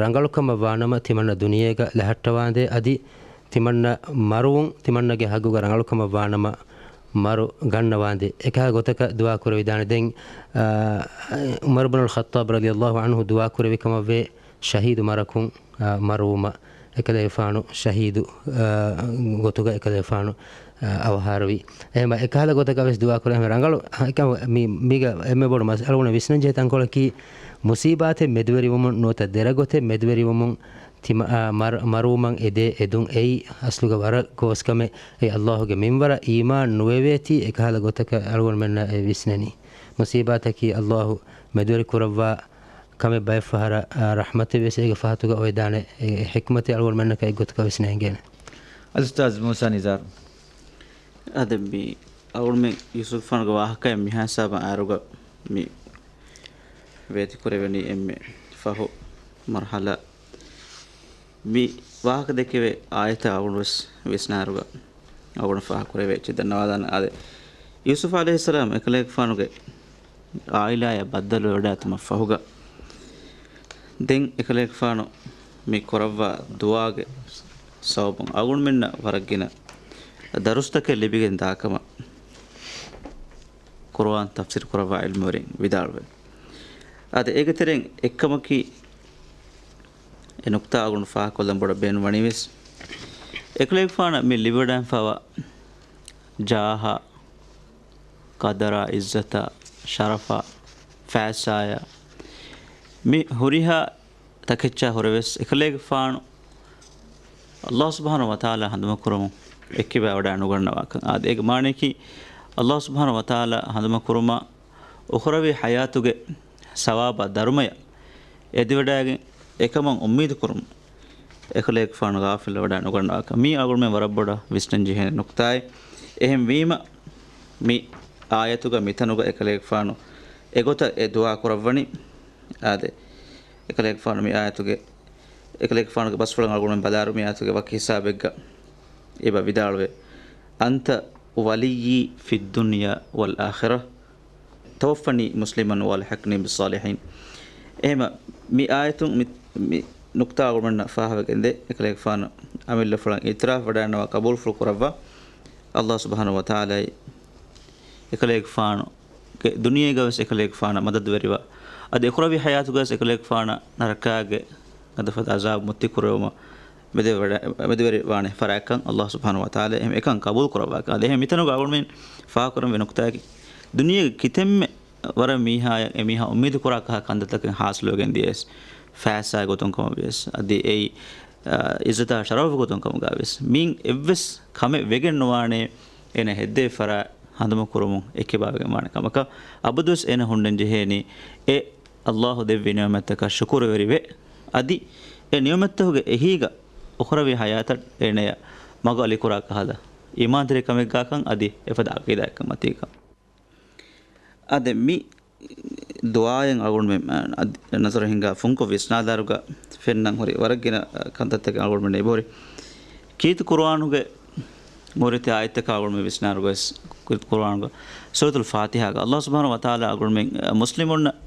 ރަނގަޅުކަމަށް ވާނަމަ، ތިމަންނަ ދުނިޔޭގަ ލަހައްޓަވާނދޭ، އަދި ތިމަންނަ މަރުވުން ތިމަންނަގެ ޙައްގުގަ ރަނގަޅުކަމަށް ވާނަމަ، މަރު ގަންނަވާނދޭ. އެކަހަލަ ގޮތަކަށް ދުޢާ ކުރެވިދާނެ. ދެން، އާ، ޢުމަރު ބުނުލް ޚައްޠާބް ރަޟިޔައްލާހު ޢަންހު ދުޢާ ކުރެވި ކަމަށްވޭ، ޝަހީދު މަރަކުން، އާ، މަރުވުމަށް އެކަލޭގެފާނު ޝަހީދު، އާ، ގޮތުގަ އެކަލޭގެފާނު، އާ، އަވަހާރަވީ. އެހެން އެކަހަލަ ގޮތަކަށް ވެސް ދުޢާ ކުރޭ. އެހެން ރަނގަޅު، އެކަ-، މި-، މީގަ އެންމެ ބޮޑު މަސް-، އަޅުގަނޑަށް ވިސްނަން ޖެހޭ ތަންކޮޅަކީ، މުޞީބާތެއް މެދުވެރިވުމުން ނުވަތަ ދެރަ ގޮތެއް މެދުވެރިވުމުން ތިމަ-، އާ، މަރު-، މަރުވުމަށް އެދޭ އެދުން އެއީ އަސްލުގަ ވަރަށް ގޯސް ކަމެއް. އެ ﷲ ގެ މިންވަރަށް އީމާން ނުވެވޭތީ އެކަހަލަ ގޮތަކަށް އަޅުގަނޑުމެންނަށް އެ ވިސްނެނީ. މުސީބާތަކީ އައްލާހު މެދުވެރި ކުރައްވާ ކަމެއް ބައެއްފަހަރަށް، އާ، ރަޙްމަތެއް ވެސް އޭގެ ފަހަތުގަ އޮވެދާނެ. އެ ޙިކްމަތެއް އަޅުގަނޑުމެންނަކަށް އެއްގޮތަކަށް ވެސް ނޭނގޭނެ. އަލްއުސްތާޛް މޫސާ ނިޒާރު. އާދެ، މި އަޅުގަނޑުމެން ޔޫސުފްގެފާނުގެ ވާހަކައެއް މިހާ ހިސާބަށް އައިރުގަ މި ވޭތިކުރެވެނީ އެންމެ ފަހު މަރުޙަލާ. މި ވާހަކަ ދެކެވޭ އާޔަތަށް އަޅުގަނޑު ވެސް ވިސްނާއިރުގަ އަޅުގަނޑު ފާހަގަކުރެވޭ އެއްޗެއް ދަންނަވާލާނަން. އާދެ، ޔޫސުފް ޢަލައިހިއްސަލާމް އެކަލޭގެފާނުގެ ޢާއިލާއަށް ބައްދަލުވެވަޑައިގަތުމަށް ފަހުގަ، ދެން އެކަލޭގެފާނު މި ކުރައްވާ ދުޢާގެ ސަބަބުން އަޅުގަނޑުމެންނަށް ވަރަށް ގިނަ ދަރުސްތަކެއް ލިބިގެން ދާކަމަށް ޤުރުއާން ތަފްސީރު ކުރައްވާ ޢިލްމުވެރިން ވިދާޅުވޭ. އާދެ، އޭގެ ތެރެއިން އެއްކަމަކީ، އެ ނުކުތާ އަޅުގަނޑު ފާހަގަކޮށްލަން ބޮޑަށް ބޭނުންވަނީ ވެސް، އެކަލޭގެފާނަށް މި ލިބިވަޑައިގެންފަވާ ޖާހާ، ޤަދަރާ، ޢިއްޒަތާ، ޝަރަފާ، ފައިސާޔާ، މި ހުރިހާ ތަކެއްޗާ ހުރެވެސް އެކަލޭގެފާނު އައްލާހު ސުބްޙާނަހޫ ވަތަޢާލާ ހަނދުމަކުރުމުން އެއްކިބާވަޑައި ނުގަންނަވާކަން. އާދެ، އޭގެ މާނަޔަކީ، އައްލާހު ސުބްޙާނަހޫ ވަތަޢާލާ ހަނދުމަކުރުމަށް އުޚްރަވީ ޙަޔާތުގެ ސަވާބާ ދަރުމަޔަށް އެދިވަޑައިގެން އެކަމަށް އުއްމީދުކުރުމުން އެކަލޭގެފާނު ޣާފިލްވެވަޑައި ނުގަންނަވާކަން. މީ އަޅުގަނޑުމެން ވަރަށް ބޮޑަށް ވިސްނަން ޖެހޭ ނުކުތާއެއް. އެހެންވީމަ، މި އާޔަތުގަ މިތަނުގަ އެކަލޭގެފާނު އެގޮތަށް އެ ދުޢާ ކުރައްވަނީ. އާދެ، އެކަލޭގެފާނު މި އާޔަތުގެ، އެކަލޭގެފާނުގެ ބަސްފުޅަށް އަޅުގަނޑުމެން ބަލާއިރު މި އާޔަތުގެ ވަކި ހިސާބެއްގަ އެބަ ވިދާޅުވޭ، أنت وليي في الدنيا والآخرة، توفني مسلما وألحقني بالصالحين. އެހެމަ މި އާޔަތުން މި، މި ނުކުތާ އަޅުގަނޑަށް ފާހަގަވެގެންދޭ. އެކަލޭގެފާނު އަމިއްލަފުޅަށް އިޢުތިރާފް ވަޑައިގަންނަވާ ޤަބޫލުފުޅު ކުރައްވާ، އައްލާހު ސުބްޙާނަހޫ ވަތަޢާލާއި ދުނިޔޭގަވެސް އެކަލޭގެފާނަށް މަދަދުވެރިވާ، އަދި އުޚްރަވީ ޙަޔާތުގަވެސް އެކަލޭގެފާނަށް ނަރަކާގެ ގަދަފަދަ ޢަޒާބު މުއްތި ކުރެވުމަށް މެދުވެރި، މެދުވެރިވާނެ ފަރާތްކަން އައްލާހު ސުބްޙާނަހޫ ވަތަޢާލާ އެކަން ޤަބޫލު ކުރައްވާކަން. އަދި އެހެން މިތަނުގަ އަޅުގަނޑުމެން ފާހަގަކުރަންވީ ނުކުތާއަކީ، ދުނިޔޭގެ ކިތަންމެ ވަރަށް މީހާޔަށް އެމީހާ އުއްމީދު ކުރާ ކަހަލަ ކަންތައްތަކެއް ޙާޞިލުވެގެން ދިޔަސް، ފައިސާ ގޮތުން ކަމަށް ވިޔަސް، އަދި އެއީ، އާ، ޢިއްޒަތާ ޝަރަފު ގޮތުން ކަމުގަ ވިޔަސް، މިއިން އެއްވެސް ކަމެއް ވެގެން ނުވާނެ، އޭނަ ހެއްދޭ ފަރާތް ހަނދުމަކުރުމުން އެއްކިބާވެގެން ވާނެ ކަމަކަށް. އަބަދުވެސް އޭނަ ހުންނަން ޖެހޭނީ އެ އައްލާހު ދެއްވި ނިޢުމަތްތަކަށް ޝުކުރުވެރިވެ، އަދި އެ ނިޢުމަތްތަކުގެ އެހީގަ އުޚްރަވީ ޙަޔާތަށް އޭނަޔަށް މަގު އަލިކުރާ ކަހަލަ އީމާންތެރިކަމެއްގާކަން އަދި އެފަދަ ޢަޤީދާއެއްކަން މަތީކަން. އާދެ، މި ދުޢާއެއް އަޅުގަނޑުމެން، އަ، ނަޒަރު ހިންގާ ފުންކޮށް ވިސްނާލާއިރުގަ ފެންނަން ހުރި ވަރަށް ގިނަ، އަ، ކަންތައްތަކެއް އަޅުގަނޑުމެން އެބަހުރި. ކީރިތި ޤުރުއާނުގެ މުރިތި އާޔަތްތަކާ އަޅުގަނޑުމެން ވިސްނާއިރުގަވެސް، ކީރިތި ޤުރުއާނުގަ ސޫރަތުލް ފާތިޙާގަ އައްލާހު ސުބްޙާނަހޫ ވަތަޢާލާ އަޅުގަނޑުމެން، އަ، މުސްލިމުންނަށް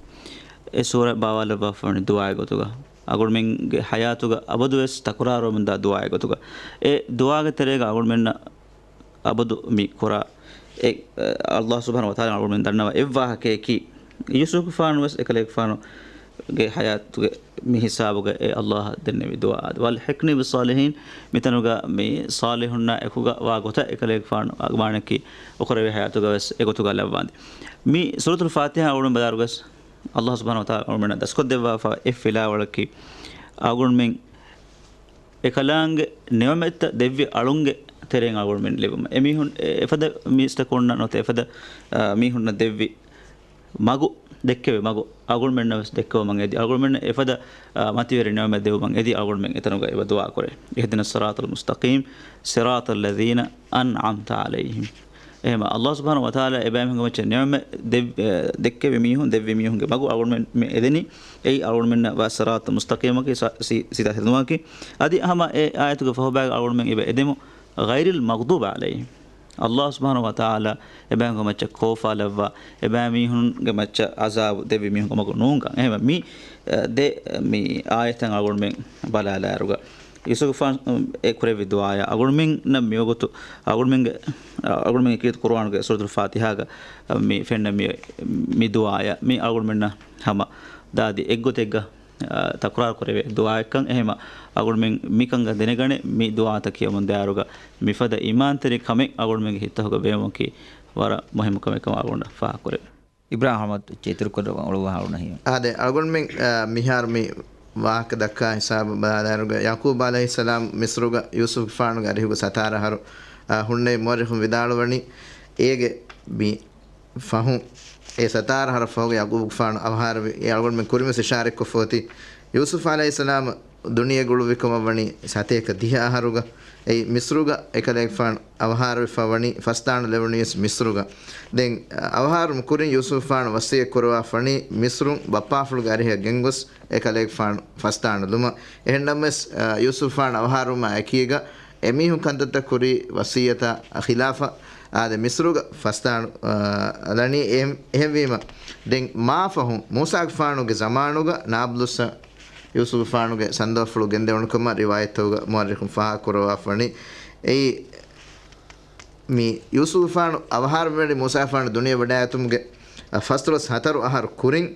އެ ސޫރަ ބާވާލައްވާފަވަނީ ދުޢާއެއް ގޮތުގަ. އަޅުގަނޑުމެންގެ ޙަޔާތުގަ އަބަދުވެސް ތަކުރާރުވަމުންދާ ދުޢާއެއް ގޮތުގަ. އެ ދުޢާގެ ތެރޭގަ އަޅުގަނޑުމެންނަށް އަބަދު މި ކުރާ އެ، އައްލާހު ސުބްޙާނަހޫ ވަތަޢާލާ އަޅުގަނޑުމެން ދަންނަވާ އެއްވާހަކަޔަކީ، ޔޫސުފްގެފާނު ވެސް އެކަލޭގެފާނުގެ ޙަޔާތުގެ މި ހިސާބުގަ އެ އައްލާހަށް ދެންނެވި ދުޢާ، وألحقني بالصالحين، މިތަނުގަ މި ޞާލިޙުންނާ އެކުގަ ވާ ގޮތަށް އެކަލޭގެފާނު މާނައަކީ އުޚްރަވީ ޙަޔާތުގަ ވެސް އެގޮތުގަ ލައްވާނދޭ. މި ސޫރަތުލް ފާތިޙާ އަޅުގަނޑު ބަލާއިރުގަސް އައްލާހު ސުބްޙާނަހޫ ވަތަޢާލާ އަޅުގަނޑުމެންނަށް ދަސްކޮށްދެއްވާފަ އެއް ފިލާވަޅަކީ، އަޅުގަނޑުމެން އެކަލާނގެ ނިޢުމަތްތައް ދެއްވި އަޅުންގެ ތެރެއިން އަޅުގަނޑުމެން ލިބުމަށް. އެމީހުން އެ-، އެފަދަ މީސްތަކުންނަށް ނުވަތަ އެފަދަ، އާ، މީހުންނަށް ދެއްވި މަގު ދެއްކެވި މަގު އަޅުގަނޑުމެންނަށް ވެސް ދެއްކެވުމަށް އެދި. އަޅުގަނޑުމެންނަށް އެފަދަ، އާ، މަތިވެރި ނިޢުމަތް ދެއްވުމަށް އެދި. އަޅުގަނޑުމެން އެތަނުގަ އެބަ ދުޢާ ކުރޭ. اهدنا الصراط المستقيم صراط الذين أنعمت عليهم. އެހެމަ އައްލާހު ސުބްޙާނަހޫ ވަތަޢާލާ އެބައިމީހުންގެ މައްޗަށް ނިޢުމަތް ދެއް-، އެ، ދެއްކެވި މީހުން، ދެއްވި މީހުންގެ މަގު އަޅުގަނޑުމެން މި އެދެނީ. އެއީ އަޅުގަނޑުމެންނަށް ވާ ޞިރާޠު މުސްތަޤީމަކީ ސަ-، ސި-، ސީދާ ހެދުމަކީ. އަދި ހަމަ އެ އާޔަތުގެ ފަހުބައިގަ އަޅުގަނޑުމެން އެބަ އެދެމު، غير المغضوب عليهم. އައްލާހު ސުބްޙާނަހޫ ވަތަޢާލާ އެބައިމީހުންގެ މައްޗަށް ކޯފާލައްވާ، އެބައިމީހުންގެ މައްޗަށް ޢަޒާބު ދެއްވި މީހުންގެ މަގު ނޫންކަން. އެހެމަ މި، އެ، ދެ، މި އާޔަތަށް އަޅުގަނޑުމެން ބަލާލާއިރުގަ، ޔޫސުފްގެފާނު އެ ކުރެއްވި ދުޢާޔާ އަޅުގަނޑުމެންނަށް މިވަގުތު އަޅުގަނޑުމެންގެ، އަޅުގަނޑުމެންގެ ކީރިތި ޤުރުއާނުގެ ސޫރަތުލް ފާތިޙާގަ މި ފެންނަ މި، މި ދުޢާޔަށް މި އަޅުގަނޑުމެންނަށް ހަމަ ދާދި އެއްގޮތެއްގަ، އާ، ތަކުރާރު ކުރެވޭ ދުޢާއެއްކަން. އެހެމަ އަޅުގަނޑުމެން މިކަން ދެނެގަނެ މި ދުޢާތައް ކިޔަމުން ދާއިރުގަ މިފަދަ އީމާންތެރި ކަމެއް އަޅުގަނޑުމެންގެ ހިތްތަކުގަ ބޭނުމަކީ ވަރަށް މުހިއްމު ކަމެއް ކަމަށް އަޅުގަނޑަށް ފާހަގަކުރެވޭ. އިބްރާހިމް އަޙްމަދު އެއްޗެއް އިތުރުކުރައްވަން އުޅުއްވާ ހަރުނަ ހީވަން. އާދެ، އަޅުގަނޑުމެން، އާ، މިހާރު މި ވާހަކަ ދައްކާ ހިސާބަށް ބަލާލާއިރުގަ، ޔަޢުޤޫބް ޢަލައިހިއްސަލާމް މިޞްރުގަ ޔޫސުފްގެފާނުގެ އަރިހުގަ ސަތާރަ އަހަރު، އާ، ހުންނެވި. މުއައްރިޚުން ވިދާޅުވަނީ، އޭގެ މި ފަހުން އެ ސަތާރަ އަހަރަށް ފަހުގަ ޔަޢުޤޫބުގެފާނު އަވަހާރަވި. އެ އަޅުގަނޑުމެން ކުރިންވެސް އިޝާރަތްކޮށްފަ އޮތީ، ޔޫސުފް ޢަލައިހިއްސަލާމް ދުނިޔެ ގުޅުއްވިކަމަށް ވަނީ ސަތޭކަ ދިހަ އަހަރުގަ. އެއީ މިޞްރުގަ އެކަލޭގެފާނު އަވަހާރަވެފަ ވަނީ، ފަސްދާނު ލެވުނީވެސް މިޞްރުގަ. ދެން އަވަހާރަވުމުގެ ކުރިން ޔޫސުފް ޢަލައިހިއްސަލާމް ވަޞިއްޔަތް ކުރައްވާފަ ވަނީ މިޞްރުން ބައްޕާފުޅުގެ އަރިހަށް ގެންގޮސް އެކަލޭގެފާނު ފަސްދާނު ލުމަށް. އެހެންނަމަވެސް، އަ، ޔޫސުފް ޢަލައިހިއްސަލާމް އަވަހާރަވުމާ އެކީގަ އެމީހުން ކަންތައްތައް ކުރި ވަޞިއްޔަތާ ޚިލާފަށް އާދެ މިޞްރުގަ ފަސްދާނު، އަ، ލަނީ. އެހެން، އެހެންވީމަ، ދެން މާ ފަހުން މޫސާގެފާނުގެ ޒަމާނުގަ ނާބުލުއްސަށް ޔޫސުފްގެފާނުގެ ސަނދަވަފުޅު ގެންދެވުނު ކަމަށް ރިވާޔަތްތަކުގަ މުއައްރިޚުން ފާހަގަކުރައްވާފަ ވަނީ. އެއީ މި ޔޫސުފްގެފާނު އަވަހާރަވެވަޑައި މޫސާގެފާނު ދުނިޔެ ވަޑައިގަތުމުގެ، އަ، ފަސްދޮޅަސް ހަތަރު އަހަރު ކުރިން.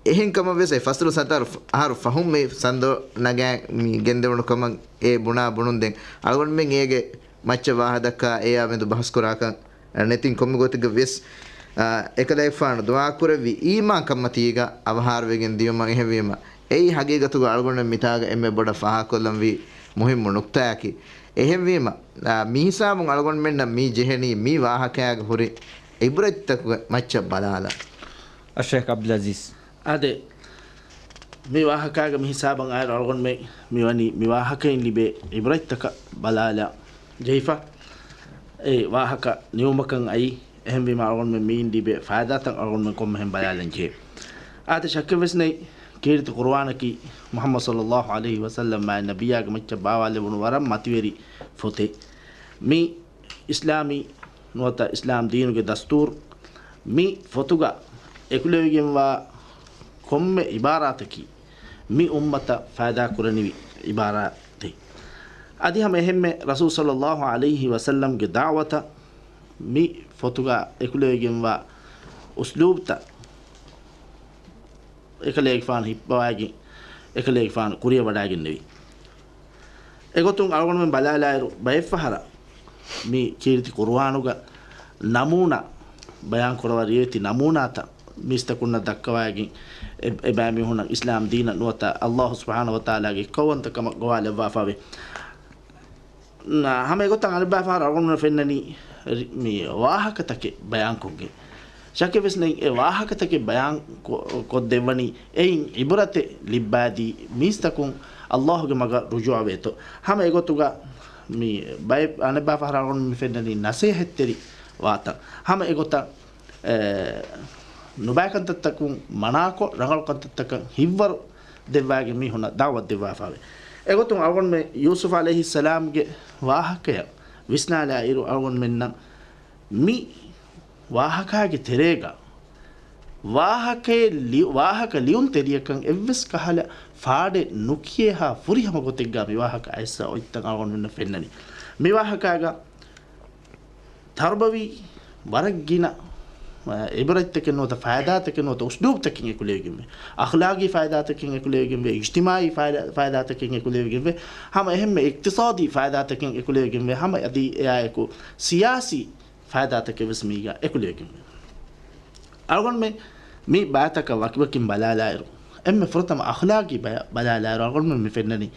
އެހެންކަމަށްވެސް އެ ފަސްދޮޅަސް ހަތަރު އަހަރު ފަހުން މި ސަނދޯ ނަގާ މި ގެންދެވުނު ކަމަށް އެ ބުނާ ބުނުން. ދެން އަޅުގަނޑުމެން އޭގެ މައްޗަށް ވާހަކަ ދައްކާ އެއާ މެދު ބަހަސްކުރާކަށް ނެތިން ކޮންމެ ގޮތެއްގަ ވެސް، އާ، އެކަލޭގެފާނު ދުޢާ ކުރެއްވި އީމާން ކަންމަތީގަ އަވަހާރަވެގެން ދިޔުމަށް. އެހެންވީމަ، އެއީ ހަގީގަތުގަ އަޅުގަނޑުމެން މިތާގަ އެންމެ ބޮޑަށް ފާހަގަކޮށްލަންވީ މުހިއްމު ނުކްތާއަކީ. އެހެންވީމަ، އާ، މިހިސާބުން އަޅުގަނޑުމެންނަށް މި ޖެހެނީ މި ވާހަކައިގަ ހުރި ޢިބްރަތްތަކުގެ މައްޗަށް ބަލާލަން. އައްޝޭޚް ޢަބްދުލް ޢަޒީޒް. އާދެ، މި ވާހަކާގެ މި ހިސާބަށް އައިރު އަޅުގަނޑުމެން މިވަނީ މި ވާހަކައިން ލިބޭ ޢިބްރަތްތަކަށް ބަލާލާ ޖެހިފަ. އެ ވާހަކަ ނިމުމަކަށް އައީ. އެހެންވީމަ އަޅުގަނޑުމެން މިއިން ލިބޭ ފައިދާތައް އަޅުގަނޑުމެން ކޮންމެހެން ބަލާލަން ޖެހޭ. އާދެ، ޝައްކެއްވެސް ނެތް، ކީރިތި ޤުރުއާނަކީ މުޙައްމަދު ޞައްލައްލާހު ޢަލައިހި ވަސައްލަމް މާތް ނަބިއްޔާގެ މައްޗަށް ބާވާލެވުނު ވަރަށް މަތިވެރި ފޮތެއް. މި އިސްލާމީ ނުވަތަ އިސްލާމް ދީނުގެ ދަސްތޫރު މި ފޮތުގަ އެކުލެވިގެންވާ ކޮންމެ ޢިބާރާތަކީ މި އުއްމަތަށް ފައިދާ ކުރަނިވި ޢިބާރާތެއް. އަދި ހަމަ އެހެންމެ ރަސޫލު ޞައްލައްލާހު ޢަލައިހި ވަސައްލަމްގެ ދަޢުވަތަށް މި ފޮތުގަ އެކުލެވިގެންވާ އުސްލޫބްތައް އެކަލޭގެފާނު ހިއްޕަވައިގެން، އެކަލޭގެފާނު ކުރިއަށް ވަޑައިގެންނެވި. އެގޮތުން އަޅުގަނޑުމެން ބަލާލާއިރު، ބައެއްފަހަރަށް މި ކީރިތި ޤުރުއާނުގަ ނަމޫނާ ބަޔާން ކުރައްވާ ރިވެތި ނަމޫނާތައް މީސްތަކުންނަށް ދައްކަވައިގެން، އެ، އެބައިމީހުނަށް އިސްލާމް ދީނަށް ނުވަތަ އައްލާހު ސުބްޙާނަހު ވަތަޢާލާގެ އެއްކައުވަންތަކަމަށް ގޮވާލައްވާފައިވޭ. ނަ، ހަމަ އެގޮތަށް އަނެއްބައިފަހަރަށް އަޅުގަނޑުމެންނަށް ފެންނަނީ ރި-، މި ވާހަކަތަކެއް ބަޔާންކޮށްގެން. ޝައްކެއްވެސް ނެތް، އެ ވާހަކަތަކެއް ބަޔާން ކޮ-، ކޮށްދެއްވަނީ އެއިން ޢިބްރަތެއް ލިއްބާދީ މީސްތަކުން އައްލާހުގެ މަގަށް ރުޖޫޢަވޭތޯ. ހަމަ އެގޮތުގަ މި ބައެއް އަނެއްބައިފަހަރަށް އަޅުގަނޑުމެން ފެންނަނީ ނަސޭހަތްތެރި ވާތަން. ހަމަ އެގޮތަށް އެ، ނުބައި ކަންތައްތަކުން މަނާކޮށް، ރަނގަޅު ކަންތައްތަކަށް ހިއްވަރު ދެއްވާގެން މީހުންނަށް ދަޢުވަތު ދެއްވާފައިވޭ. އެގޮތުން އަޅުގަނޑުމެން ޔޫސުފް ޢަލައިހިއްސަލާމްގެ ވާހަކަޔަށް ވިސްނާލާއިރު، އަޅުގަނޑުމެންނަށް މި ވާހަކާގެ ތެރޭގަ ވާހަކައެއް ލި-، ވާހަކަ ލިޔުންތެރިޔަކަށް އެއްވެސް ކަހަލަ ފާޑެއް ނުކިޔޭހާ ފުރިހަމަ ގޮތެއްގަ މި ވާހަކަ އައިސްފަ އޮތްތަން އަޅުގަނޑުމެންނަށް ފެންނަނީ. މި ވާހަކާގަ ތަރުބަވީ ވަރަށް ގިނަ، އަ، އިބްރަތްތަކެއް ނުވަތަ ފައިދާތަކެއް ނުވަތަ އުސްލޫބްތަކެއް އެކުލެވިގެންވޭ. އަޚްލާގީ ފައިދާތަކެއް އެކުލެވިގެންވޭ. އިޖްތިމާޢީ ފައިދާ-، ފައިދާތަކެއް އެކުލެވިގެންވޭ. ހަމަ އެހެންމެ އިޤްތިޞާދީ ފައިދާތަކެއް އެކުލެވިގެންވޭ. ހަމަ އަދި އެއާއެކު ސިޔާސީ ފައިދާތަކެއް ވެސް މީގަ އެކުލެވިގެންވޭ. އަޅުގަނޑުމެން މި ބައިތަކަށް ވަކިވަކިން ބަލާލާއިރު، އެންމެ ފުރަތަމަ އަޚްލާގީ ބަޔަށް ބަލާލާއިރު، އަޅުގަނޑުމެން މި ފެންނަނީ،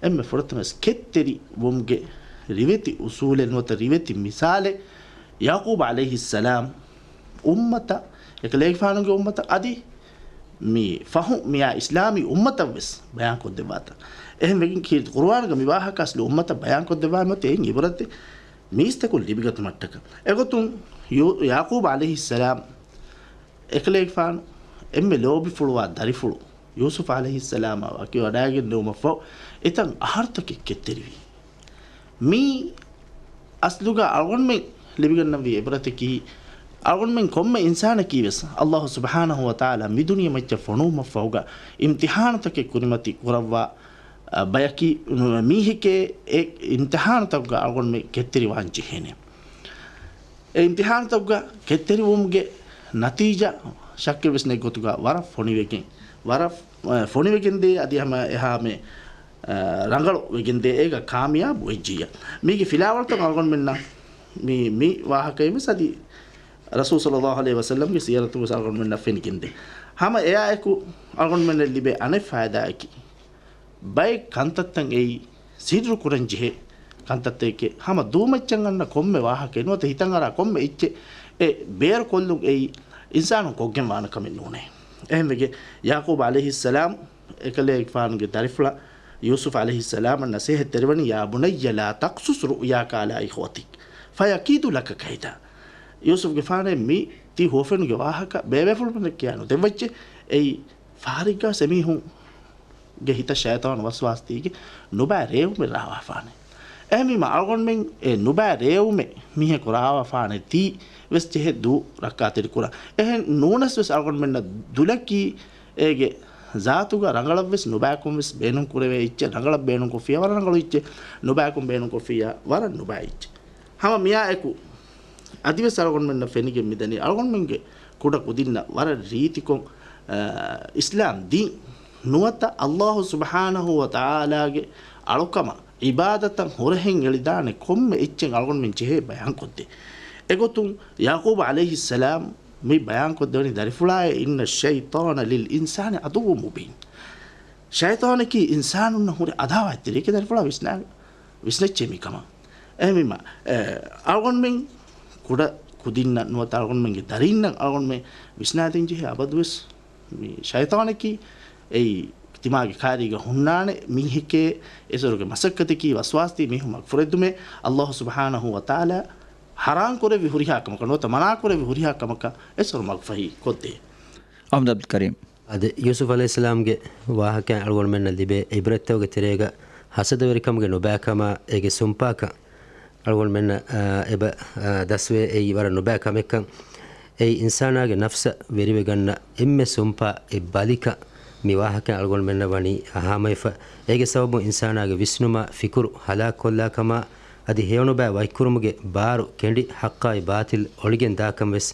އެންމެ ފުރަތަމަ ވެސް ކެތްތެރިވުމުގެ ރިވެތި އުސޫލެއް ނުވަތަ ރިވެތި މިސާލެއް، ޔަޢުޤޫބް ޢަލައިހިއްސަލާމް އުއްމަތަށް، އެކަލޭގެފާނުގެ އުއްމަތަށް އަދި މި ފަހު މިއާ އިސްލާމީ އުއްމަތަށް ވެސް ބަޔާންކޮށްދެއްވާތަން. އެހެން ވެގެން ކީރިތި ޤުރުއާނުގަ މި ވާހަކަ އަސްލު އުއްމަތަށް ބަޔާންކޮށްދެއްވާ މަތި އެއިން އިބްރަތެއް މީސްތަކުން ލިބިގަތުމަށްޓަކަ. އެގޮތުން ޔޫ-، ޔަޢުޤޫބް ޢަލައިހިއްސަލާމް އެކަލޭގެފާނު އެންމެ ލޯބިފުޅުވާ ދަރިފުޅު ޔޫސުފް ޢަލައިހިއްސަލާމާ ވަކިވަޑައިގެން ނެވުމަށްފަހު އެތަން އަހަރުތަކެއް ކެތްތެރިވީ. މީ އަސްލުގަ އަޅުގަނޑުމެން ލިބިގަންނަންވީ އިބްރަތަކީ، އަޅުގަނޑުމެން ކޮންމެ އިންސާނަކީ ވެސް އައްލާހު ސުބްޙާނަހު ވަތަޢާލާ މި ދުނިޔެ މައްޗަށް ފޮނުވުމަށްފަހުގަ އިމްތިޙާނުތަކެއް ކުރިމަތި ކުރައްވާ އަ، ބަޔަކީ، މީހެކޭ އެ އިމްތިޙާނުތަކުގަ އަޅުގަނޑުމެން ކެތްތެރިވާން ޖެހޭނެ. އެ އިމްތިޙާނުތަކުގަ ކެތްތެރިވުމުގެ ނަތީޖާ ޝައްކެއްވެސް ނެތް ގޮތުގަ ވަރަށް ފޮނިވެގެން، ވަރަށް، އަ، ފޮނިވެގެންދޭ އަދި ހަމަ އެހާމެ، އަ، ރަނގަޅު ވެގެންދޭ އޭގަ ކާމިޔާބު ވެއްޖިއްޔާ. މީގެ ފިލާވަޅުތައް އަޅުގަނޑުމެންނަށް މި، މި ވާހަކައިން ވެސް އަދި ރަސޫލު ޞައްލައްލާހު ޢަލައިހި ވަސައްލަމްގެ ސީރަތުން ވެސް އަޅުގަނޑުމެންނަށް ފެނިގެންދޭ. ހަމަ އެއާއެކު އަޅުގަނޑުމެންނަށް ލިބޭ އަނެއް ފައިދާއަކީ، ބައެއް ކަންތައްތައް އެއީ ސިއްރު ކުރަން ޖެހޭ ކަންތައްތަކެއް. ހަމަ ދޫމައްޗަށް އަންނަ ކޮންމެ ވާހަކައެއް ނުވަތަ ހިތަށް އަރާ ކޮންމެ އެއްޗެއް އެ ބޭރުކޮށްލުން އެއީ އިންސާނުން ކޮށްގެން ވާނެ ކަމެއް ނޫނޭ. އެހެންވެގެން ޔާޤޫބު ޢަލައިހިއްސަލާމް އެކަލޭގެފާނުގެ ދަރިފުޅަށް ޔޫސުފް ޢަލައިހިއްސަލާމަށް ނަޞޭޙަތް ތެރިވަނީ، "يا بني لا تقصص رؤياك على إخوتك فيكيدوا لك كيدا." ޔޫސުފްގެފާނޭ، މި ތި ހުވަފެނުގެ ވާހަކަ ބޭބޭފުޅުންނަށް ކިޔާ ނުދެއްވައްޗޭ. އެއީ ފަހަރެއްގަ އެމީހުން ގެ ހިތަށް ޝައިޠާނު ވަސްވާސް ދީގެ ނުބައި ރޭވުމެއް ރާވާފާނެ. އެހެންވީމަ އަޅުގަނޑުމެން އެ ނުބައި ރޭވުމެއް މީހަކު ރާވާފާނެ ތީ ވެސް ޖެހޭ ދޫ ރައްކާތެރި ކުރާ. އެހެން ނޫނަސް ވެސް އަޅުގަނޑުމެންނަށް ދުލަކީ އޭގެ ޒާތުގަ ރަނގަޅަށް ވެސް ނުބައިކުން ވެސް ބޭނުން ކުރެވޭ އެއްޗެއް، ރަނގަޅަށް ބޭނުން ކޮށްފިއްޔާ ވަރަށް ރަނގަޅު އެއްޗެއް، ނުބައިކުން ބޭނުން ކޮށްފިއްޔާ ވަރަށް ނުބައި އެއްޗެއް. ހަމަ މިއާއެކު އަދިވެސް އަޅުގަނޑުމެންނަށް ފެނިގެން މިދަނީ، އަޅުގަނޑުމެންގެ ކުޑަ ކުދިންނަށް ވަރަށް ރީތިކޮށް، އާ، އިސްލާމް ދީން ނުވަތަ އައްލާހު ސުބްޙާނަހު ވަ ތަޢާލާގެ އަޅުކަމަށް ޢިބާދަތަށް ހުރަހެއް އެޅިދާނެ ކޮންމެ އެއްޗެއް އަޅުގަނޑުމެން ޖެހޭ ބަޔާންކޮށްދޭ. އެގޮތުން ޔާޤޫބު ޢަލައިހިއްސަލާމް މި ބަޔާންކޮށްދެވަނީ، ދަރިފުޅާއޭ، "إن الشيطان للإنسان عدو مبين." ޝައިޠާނަކީ އިންސާނުންނަށް ހުރި އަދާވާތްތެރިއެކޭ، ދަރިފުޅާ ވިސްނާ-، ވިސްނައްޗޭ މިކަމަށް. އެހެންވީމަ، އެ، އަޅުގަނޑުމެން ކުޑަ ކުދިންނަށް ނުވަތަ އަޅުގަނޑުމެންގެ ދަރީންނަށް އަޅުގަނޑުމެން ވިސްނާދޭން ޖެހޭ އަބަދުވެސް މި ޝައިޠާނަކީ އެއީ ތިމާގެ ކާރީގަ ހުންނާނެ މީހެކޭ، އެސޮރުގެ މަސައްކަތަކީ ވަސްވާސްދީ މީހުން މަގުފުރެއްދުމޭ، އައްލާހު ސުބްޙާނަހު ވަ ތަޢާލާ ޙަރާމް ކުރެއްވި ހުރިހާ ކަމަކަށް ނުވަތަ މަނާ ކުރެއްވި ހުރިހާ ކަމަކަށް އެސޮރު މަގުފަހި ކޮށްދޭ. އަޙްމަދު ޢަބްދުލް ކަރީމް. އަދި ޔޫސުފް ޢަލައިހިއްސަލާމްގެ ވާހަކައިން އަޅުގަނޑުމެންނަށް ލިބޭ ޢިބްރަތްތަކުގެ ތެރޭގަ ހަސަދަވެރިކަމުގެ ނުބައިކަމާ އޭގެ ސުންޕާކަން އަޅުގަނޑުމެންނަށް، އާ، އެބަ، އާ، ދަސްވޭ. އެއީ ވަރަށް ނުބައި ކަމެއްކަން. އެއީ އިންސާނާގެ ނަފްސަށް ވެރިވެގަންނަ އެންމެ ސުންޕާ އެއް ބަލިކަން. މި ވާހަކައިން އަޅުގަނޑުމެންނަށް ވަނީ އަހާމައިފަ. އޭގެ ސަބަބުން އިންސާނާގެ ވިސްނުމާ ފިކުރު ހަލާކުކޮށްލާ ކަމާ، އަދި ހެޔޮނުބައި ވަކިކުރުމުގެ ބާރު ކެނޑި ޙައްޤާއި ބާޠިލް އޮޅިގެން ދާކަން ވެސް،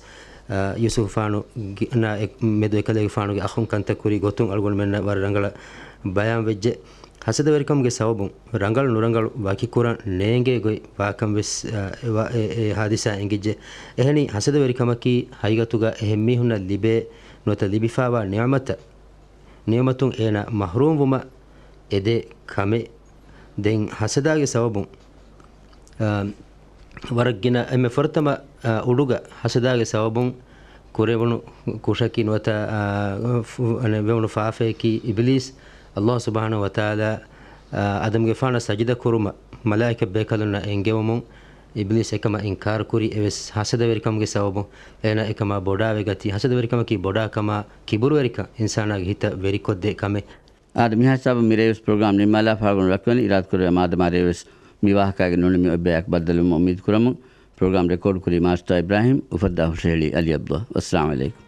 އާ، ޔޫސުފާނު ގި-، ނާ އެ-، މެދު އެކަލޭގެފާނުގެ އަޚުން ކަންތައް ކުރި ގޮތުން އަޅުގަނޑުމެންނަށް ވަރަށް ރަނގަޅަށް ބަޔާން ވެއްޖެ. ހަސަދަވެރިކަމުގެ ސަބަބުން ރަނގަޅު ނުރަނގަޅު ވަކިކުރަން ނޭނގޭ ގޮތް ވާކަން ވެސް، އާ، އެ ވާ-، އެ، އެ ހާދިސާ އެނގިއްޖެ. އެހެނީ ހަސަދަވެރިކަމަކީ ހަގީގަތުގަ އެހެން މީހުންނަށް ލިބޭ ނުވަތަ ލިބިފާވާ ނިޢުމަތަށް، ނިޢުމަތުން އޭނާ މަޙްރޫމްވުމަށް އެދޭ ކަމެއް. ދެން ހަސަދާގެ ސަބަބުން، އާ، ވަރަށް ގިނަ އެންމެ ފުރަތަމަ، އާ، އުޑުގަ ހަސަދާގެ ސަބަބުން ކުރެވުނު ކުށަކީ ނުވަތަ، އާ، ފު-، އަނެއް ވެވުނު ފާފަޔަކީ އިބިލީސް. އައްލާހު ސުބްޙާނަހު ވަތަޢާލާ، އާ، އާދަމްގެފާނަށް ސަޖިދަ ކުރުމަށް މަލާއިކަ ބޭކަލުންނަށް އެންގެވުމުން އިބިލީސް އެކަމަށް އިންކާރު ކުރި. އެވެސް ހަސަދަވެރިކަމުގެ ސަބަބުން އޭނާ އެކަމާ ބޮޑާވެގަތީ. ހަސަދަވެރިކަމަކީ ބޮޑާ ކަމާ ކިބުރުވެރިކަން އިންސާނާގެ ހިތަށް ވެރިކޮށްދޭ ކަމެއް. އާދެ، މިހާ ހިސާބުން މިރޭވެސް ޕްރޮގްރާމް ނިންމާލާފަ އަޅުގަނޑު ވަކިވަނީ. އިރާދަކުރެއްވިޔާ މާދަމާ ރޭވެސް މި ވާހަކާގެ ނޫނީ މި އޮތް ބަޔަކަށް ބައްދަލުވުމަށް އުއްމީދު ކުރަމުން. ޕްރޮގްރާމް ރެކޯޑް ކުރީ މާސްޓާ އިބްރާހީމް، އުފައްދާ ހުށަހެޅީ އަލީ ޢަބްދުﷲ. ވައްސަލާމް ޢަލައިކުމް.